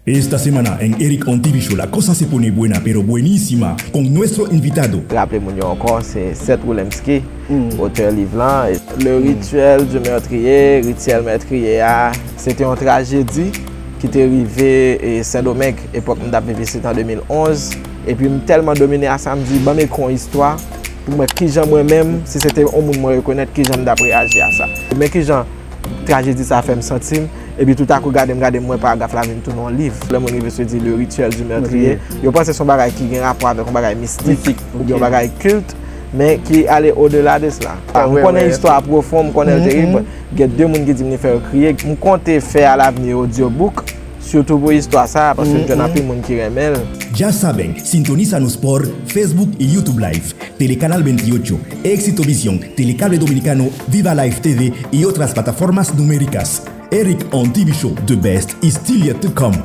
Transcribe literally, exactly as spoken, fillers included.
Esta semana en Eric on T V Show la cosa se pone buena pero buenísima con nuestro invitado. Raple moun yo ankò, se Seth Willemski, otè liv lan. Le Rituel du Meurtrier, Rityèl Mètriye a, se te yon trajedi ki te rive e Sendomeng, epòk m t ap viv isit an de mil onz. Epi m tèlman domine a sa, m di, ban m ekri yon istwa pou m wè kijan mwen menm, si se te yon moun mwen rekonèt, kijan m t ap reyaji a sa. Men kijan trajedi sa fè m santi m, epi toutakou gade m, gade m, m wè paragraf la vin tounen yon liv. Lè moun rive sou di Le Rituel du Meurtrier, yo panse se yon bagay ki gen rapò avèk yon bagay mistik, oubyen yon bagay kilt, men ki ale odela de sela. M konnen istwa a pwofon, m konnen l terib, gen de moun ki di m li fè yo kriye. M konte fè alavni audiobook, sitou pou istwa sa, paske m jwenn anpil moun ki renmen l. Ya saben, sintonízanos por Facebook y YouTube Live, Telecanal veintiocho, Éxito Visión, Telecable Dominicano, Viva Live T V y otras plataformas numéricas. Eric on T V Show, the best is still yet to come.